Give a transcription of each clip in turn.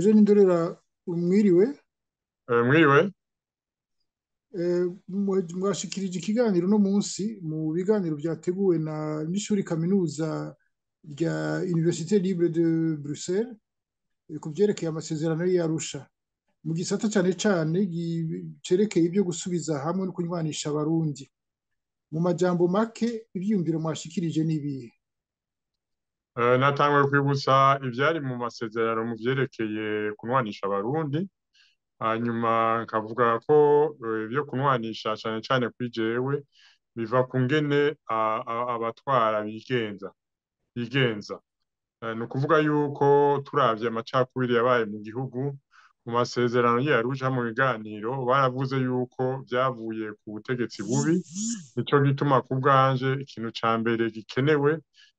Eugene Ndorera, mwiriwe. Mwiriwe. Mwashikirije ikiganiro uno munsi mu biganiro vyateguwe na n'ishuri kaminuza rya Université Libre de Bruxelles ku vyerekeye amasezerano y'Arusha mu gisata cane cane cerekeye ivyo gusubiza hamwe no kunywanisha Abarundi. Mu majambo make, ivyiyumviro mwashikirije n'ibihe? Natanguye kwibutsa ivyari mu masezerano mu vyerekeye kunwanisha Abarundi, hanyuma nkavuga ko ivyo kunwanisha cane cane kuri jewe biva ku ngene abatwara bigenza. Ni ukuvuga yuko turavye amacakubiri yabaye mu gihugu, mu masezerano y'Arusha, mu biganiro baravuze yuko vyavuye ku butegetsi bubi. Nico gituma ku bwanje ikintu ca mbere gikenewe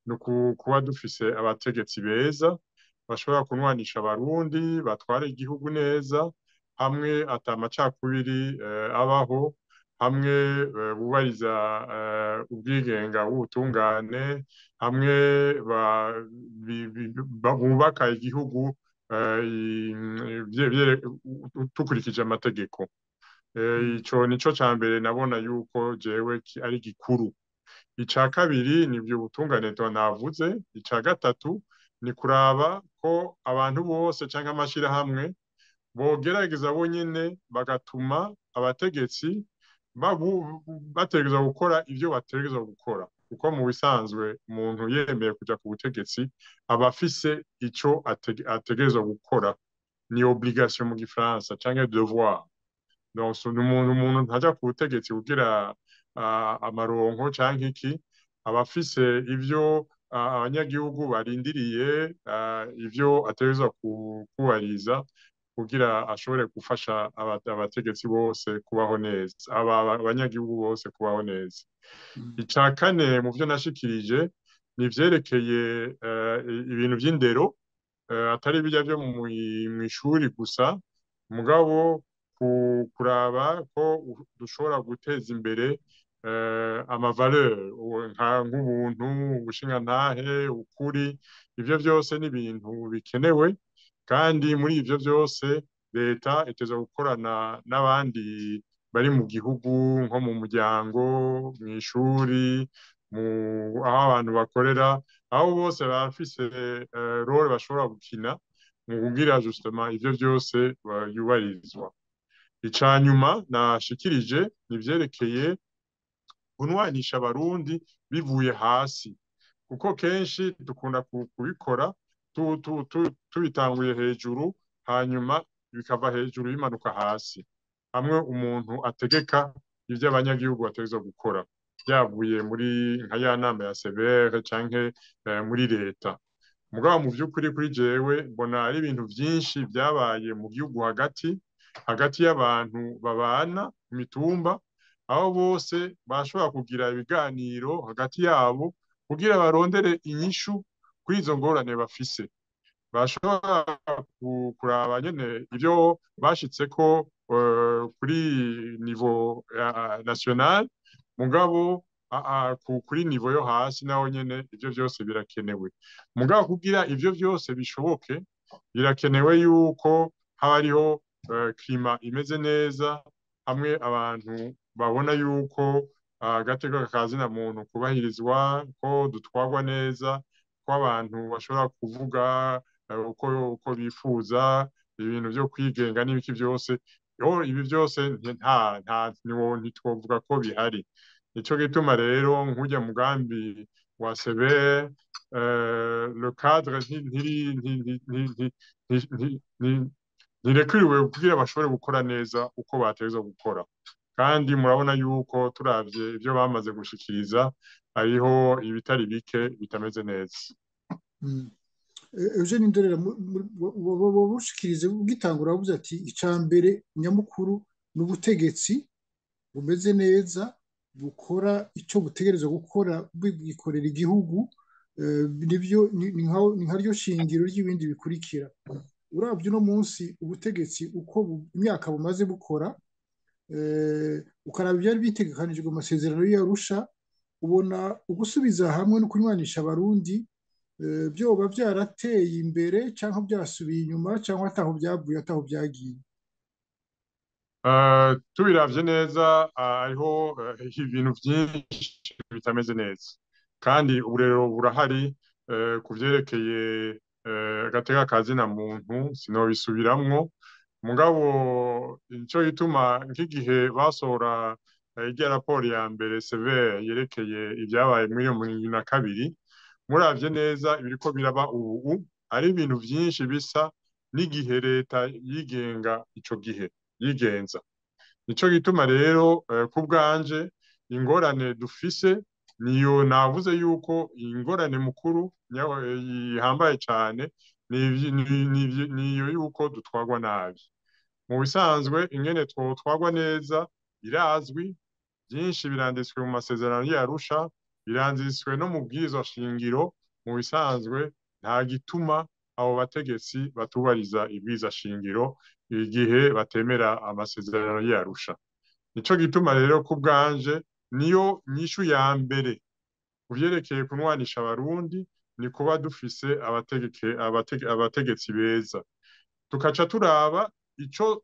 ni kuba dufise abategetsi beza bashobora kunwanisha Abarundi, batwara igihugu neza, hamwe ata macakubiri abaho, hamwe bubahiriza ubwigenga bw'ubutungane, hamwe bubaka igihugu dukurikije amategeko. Ico nico ca mbere nabona yuko jewe ari gikuru. Ica kabiri nivyo butungane navuze. Ica gatatu ni kuraba ko abantu bose canke amashirahamwe bogerageza bonyene bagatuma abategetsi bategerezwa gukora ivyo bategerezwa gukora, kuko mu bisanzwe umuntu yemeye kuja ku butegetsi aba afise ico ategerezwa gukora, ni obligation mu gifaransa canke devoir. Donc umuntu ntaja ku butegetsi kugira amaronko canke iki, aba afise ivyo abanyagihugu barindiriye, ivyo ategerezwa kubahiriza kugira ashobore gufasha abategetsi bose kubaho neza, abanyagihugu bose kubaho neza. Ica kane mu vyo nashikirije ni ivyerekeye ibintu vy'indero, atari birya vyo mw'ishuri gusa, mugabo kuraba ko dushobora guteza imbere ama valeur nk'ubuntu, ubushingantahe, ukuri. Ivyo vyose ni ibintu bikenewe, kandi muri ivyo vyose leta iteza gukorana n'abandi bari mu gihugu, nko mu muryango, mw'ishuri, aho abantu bakorera, aho bose barafise rôle bashobora gukina mu kugira justement ivyo vyose yubahirizwa. Ica nyuma nashikirije ni ivyerekeye kunwanisha Abarundi bivuye hasi, kuko kenshi dukunda kubikora tubitanguye hejuru, hanyuma bikava hejuru bimanuka hasi, hamwe umuntu ategeka ivyo abanyagihugu bategerezwa gukora vyavuye muri nka ya nama ya CVR canke muri leta. Mugabo mu vy'ukuri kuri jewe mbona ari ibintu vyinshi vyabaye mu gihugu hagati, hagati y'abantu babana mu mitumba, aho bose bashobora kugira ibiganiro hagati yabo kugira barondere inyishu kuri izo ngorane bafise. Bashobora kuraba nyene ivyo bashitseko kuri niveau national, mugabo kuri niveau yo hasi naho nyene ivyo vyose birakenewe. Mugabo kugira ivyo vyose bishoboke, birakenewe yuko haba hariho climat imeze neza, hamwe abantu babona yuko agateka ka zina muntu kubahirizwa, ko dutwarwa neza, ko abantu bashobora kuvuga uko bifuza, ibintu vyo kwigenga n'ibiki vyose. Ibi vyose nta nta ntitwovuga ko bihari. Nico gituma rero nk'urya mugambi wa CVR, le cadre ntirekuriwe kugira bashobore gukora neza uko bategerezwa gukora. Kandi murabona yuko turavye ivyo bamaze gushikiriza, hariho ibitari bike bitameze neza. Eugene Ndorera, bushikirize ugitangura wavuze ati ica mbere nyamukuru ni ubutegetsi bumeze neza, bukora ico butegerezwa gukora, bwikorera igihugu, nivyo ni nkaryo shingiro ry'ibindi bikurikira. Uravye uno munsi ubutegetsi uko imyaka bumaze bukora, ukaraba ivyari bitegekanijwe mu masezerano y'Arusha, ubona ugusubiza hamwe no kunywanisha Abarundi. Byoba byarateye imbere cyangwa byasubiye inyuma cyangwa ataho byavuye ataho byagiye? Tubiravye neza, hariho ibintu vyinshi bitameze neza, kandi uburero burahari ku vyerekeye agateka ka zina muntu, sinobisubiramwo. Mugabo nico gituma nk'igihe basohora irya raporo ya mbere severe yerekeye ibyabaye muri 2022, muravye neza ibiriko biraba ubu ari ibintu vyinshi bisa n'igihe leta yigenga ico gihe yigenza. Nico gituma rero ku bwanje ingorane dufise niyo navuze yuko ingorane mukuru ihambaye cane niyo yuko dutwarwa nabi. Mu bisanzwe ingene twotwarwa neza birazwi, byinshi biranditswe mu masezerano y'Arusha, biranditswe no mu bwirizwa shingiro. Mu bisanzwe nta gituma abo bategetsi batubariza ibwirizwa shingiro igihe batemera amasezerano y'Arusha. Nico gituma rero ku bwanje niyo nyishu ya mbere kuvyerekeye kunwanisha abarundi ni kuba dufise abategetsi beza, tukaca turaba ico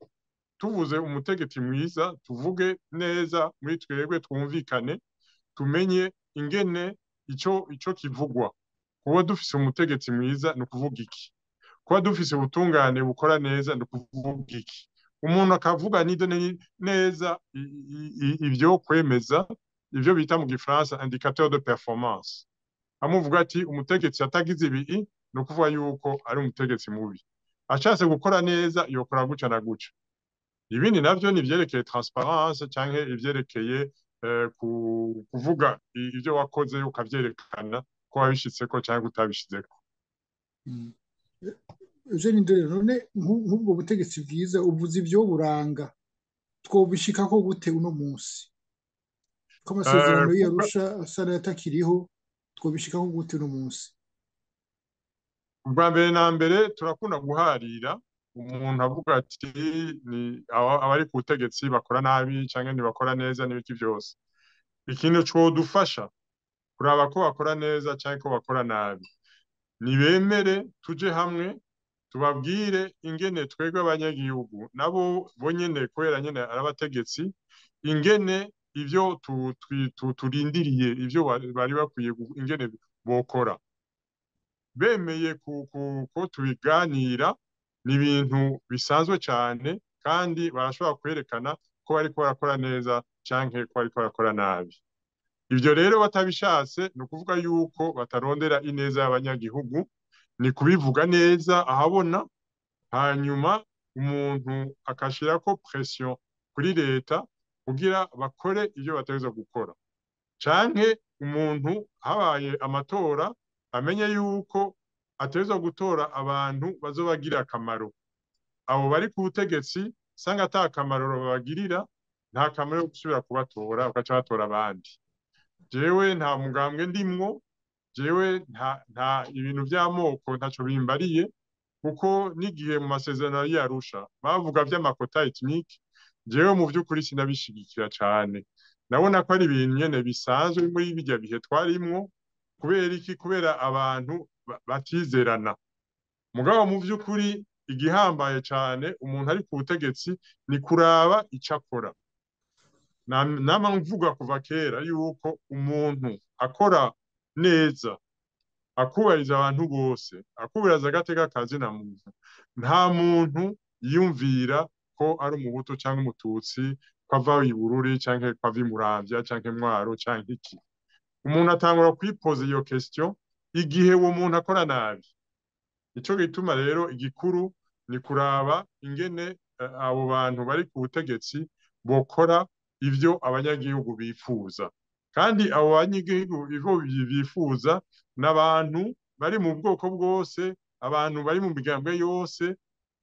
tuvuze umutegetsi mwiza, tuvuge neza muri twebwe twumvikane, tumenye ingene ico kivugwa. Kuba dufise umutegetsi mwiza ni ukuvuga iki? Kuba dufise ubutungane bukora neza ni ukuvuga iki? Umuntu akavuga neza ivyo kwemeza, ivyo bita mu gifaransa indicateur de performance. Amuvuga ati umutegetsi atagize ibi ni ukuvuga yuko ari umutegetsi mubi, ashatse gukora neza yokora guca na guca. Ibindi navyo ni ivyerekeye transparence canke ivyerekeye kuvuga ivyo wakoze ukavyerekana ko wabishitseko canke utabishitseko. Eugene Ndorera, none nk'ubwo butegetsi bwiza uvuze ivyo buranga, twobishikako gute uno munsi ko amasezerano y'Arusha asa n'ayatakiriho? Twobishikako gute uno munsi? Ubwa mbere na mbere turakunda guharira, umuntu avuga ati ni abari ku butegetsi bakora nabi canke ntibakora neza n'ibiki vyose. Ikintu codufasha kuraba ko bakora neza canke ko bakora nabi, nibemere tuje hamwe tubabwire ingene twebwe abanyagihugu nabo bonyene, kubera nyene ari abategetsi, ingene ivyo turindiriye, ivyo bari bakwiye ingene bokora. Bemeye ko tubiganira ni ibintu bisanzwe cane, kandi barashobora kwerekana ko bariko barakora neza canke ko bariko barakora nabi. Ivyo rero batabishatse ni ukuvuga yuko batarondera ineza y'abanyagihugu, ni kubivuga neza ahabona, hanyuma umuntu akashirako pression kuri leta kugira bakore ivyo bategerezwa gukora. Canke umuntu habaye amatora amenye yuko ategerezwa gutora abantu bazobagira akamaro. Abo bari ku butegetsi sanga ata kamaro babagirira, nta kamaro yo gusubira kubatora, bagaca batora abandi. Jewe nta mugambwe ndimwo, jewe nta ibintu vy'amoko ntaco bimbariye, kuko n'igihe mu masezerano y'Arusha bavuga vy'amakota ethnique, jewe mu vy'ukuri sinabishigikira cane. Nabona ko ari ibintu nyene bisanzwe muri birya bihe twarimwo. Kubera iki? Kubera abantu batizerana. Mugabo mu vy'ukuri igihambaye cane umuntu ari ku butegetsi ni kuraba ico akora. Nama mvuga kuva kera yuko umuntu akora neza, akubahiriza abantu bose, akubahiriza agateka ka zina muntu, nta muntu yiyumvira ko ari umuhutu canke umututsi, ko ava i Bururi canke ko ava i Muramvya canke Mwaro canke iki. Umuntu atangura kwipoza iyo question igihe uwo muntu akora nabi. Nico gituma rero igikuru ni kuraba ingene abo bantu bari ku butegetsi bokora ivyo abanyagihugu bifuza. Kandi abo banyagihugu ivyo bifuza n'abantu bari mu bwoko bwose, abantu bari mu migambwe yose,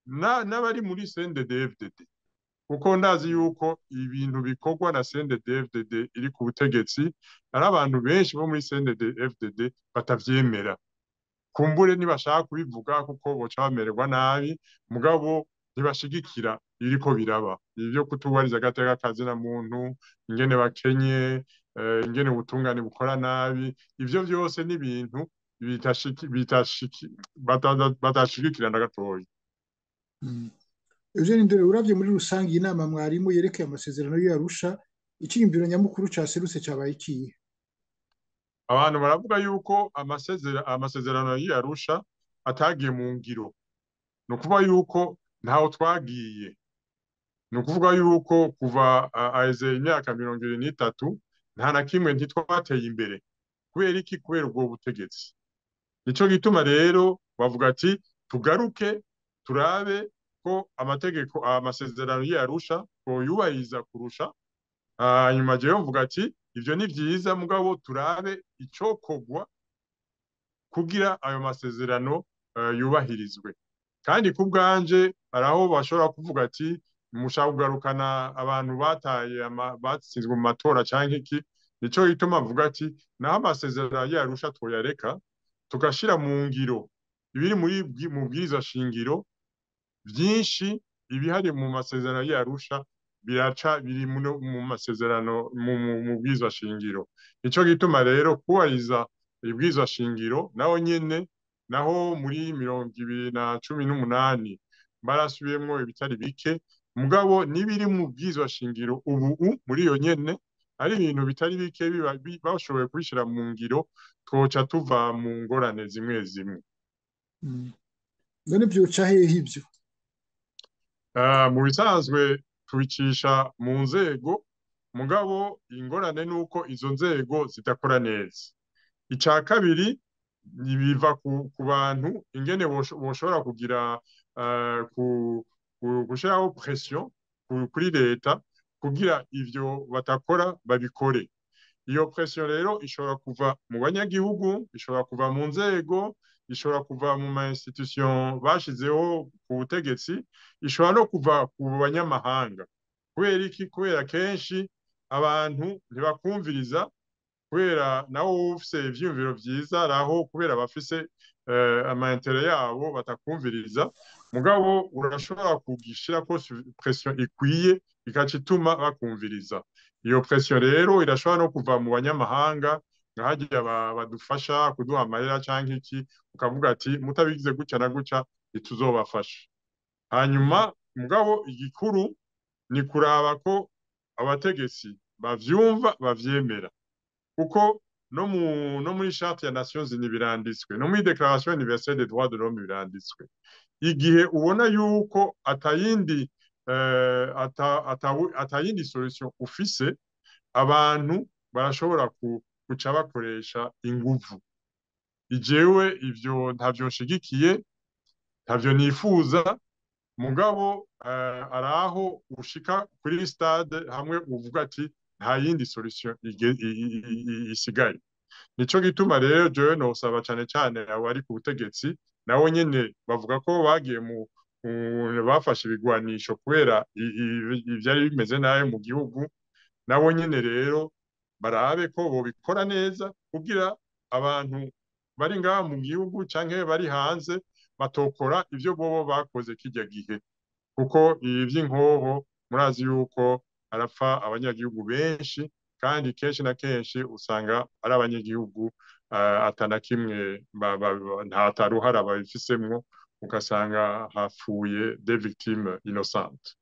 n'abari muri CNDD-FDD. Kuko ndazi yuko ibintu bikorwa na CNDD-FDD iri ku butegetsi, ari abantu benshi bo muri CNDD-FDD batavyemera. Kumbure ntibashaka kubivuga kuko boca bamererwa nabi, mugabo ntibashigikira ibiriko biraba. Ivyo kutubariza agateka ka zina muntu, ingene bakenye, ingene ubutungane bukora nabi, ivyo vyose ni ibintu batashigikira na gatoya. Eugene Ndore, uravye muri rusange iyi nama mwarimu yerekeye amasezerano y'Arusha, iciyumviro nyamukuru caserutse cabaye ikihe? Abantu baravuga yuko amasezerano y'Arusha atagiye mu ngiro. Ni ukuvuga yuko ntaho twagiye. Ni ukuvuga yuko kuva aheze imyaka 23 nta na kimwe ntitwateye imbere. Kubera iki? Kubera ubwo butegetsi. Nico gituma rero bavuga ati tugaruke turabe ko amategeko amasezerano y'Arusha yubahiriza kurusha. Hanyuma jewe mvuga ati ivyo ni vyiza, mugabo turabe icokogwa kugira ayo masezerano yubahirizwe. Kandi ku bwanje haraho bashobora kuvuga ati mushaka kugarukana abantu bataye batsinzwe mu matora canke iki. Nico gituma mvuga ati naho amasezerano y'Arusha twoyareka tugashira mu ngiro ibiri muri mu bwirizwa shingiro vyinshi, ibihari mu masezerano y'Arusha biraca biri mu masezerano mu bwirizwa shingiro. Nico gituma rero kubahiriza ibwirizwa shingiro naho nyene, naho muri 2018 barasubiyemwo ibitari bike, mugabo n'ibiri mu bwirizwa shingiro ubu muri iyo nyene ari ibintu bitari bike bashoboye kubishira mu ngiro, twoca tuva mu ngorane zimwe zimwe. None vyoca hehe ivyo? Mu bisanzwe tubicisha mu nzego, mugabo ingorane nuko izo nzego zidakora neza. Ica kabiri biva ku bantu ingene boshobora kugira gushiraho pression kuri leta kugira ivyo batakora babikore. Iyo pression rero ishobora kuva mu banyagihugu, ishobora kuva mu nzego, ishobora kuva mu ma institution bashizeho ku butegetsi, ishobora no kuva ku banyamahanga. Kubera iki? Kubera kenshi abantu ntibakumviriza, kubera nawe ufise ivyiyumviro vyiza araho, kubera bafise ama intérêt yabo batakumviriza. Mugabo urashobora kugishirako pression ikwiye ikaca ituma bakumviriza. Iyo pression rero irashobora no kuva mu banyamahanga, nka harya badufasha kuduha amahera canke iki, ukavuga ati mutabigize gutya na gutya ntituzobafasha. Hanyuma mugabo igikuru ni kuraba ko abategetsi bavyumva bavyemera, kuko no muri charte ya Nations Unies biranditswe, no muri Déclaration universelle des droits de l'homme biranditswe. Igihe ubona yuko atayindi solution ufise, abantu barashobora guca bakoresha inguvu. Ijewe ivyo ntavyo nshigikiye, ntavyo nifuza, mugabo araho ushika kuri stade hamwe uvuga ati nta yindi solution isigaye. Nico gituma rero jewe nosaba cane cane abari ku butegetsi, nabo nyene bavuga ko bagiye mu bafashe ibigwanisho kubera ivyari bimeze nabi mu gihugu, nabo nyene rero barabe ko bobikora neza kugira abantu bari ngaha mu gihugu canke bari hanze batokora ivyo bobo bakoze kirya gihe. Kuko ivy'inkoho murazi yuko harapfa abanyagihugu benshi, kandi kenshi na kenshi usanga ari abanyagihugu atana kimwe nta taruhara babifisemwo, ugasanga hapfuye des victimes innocentes.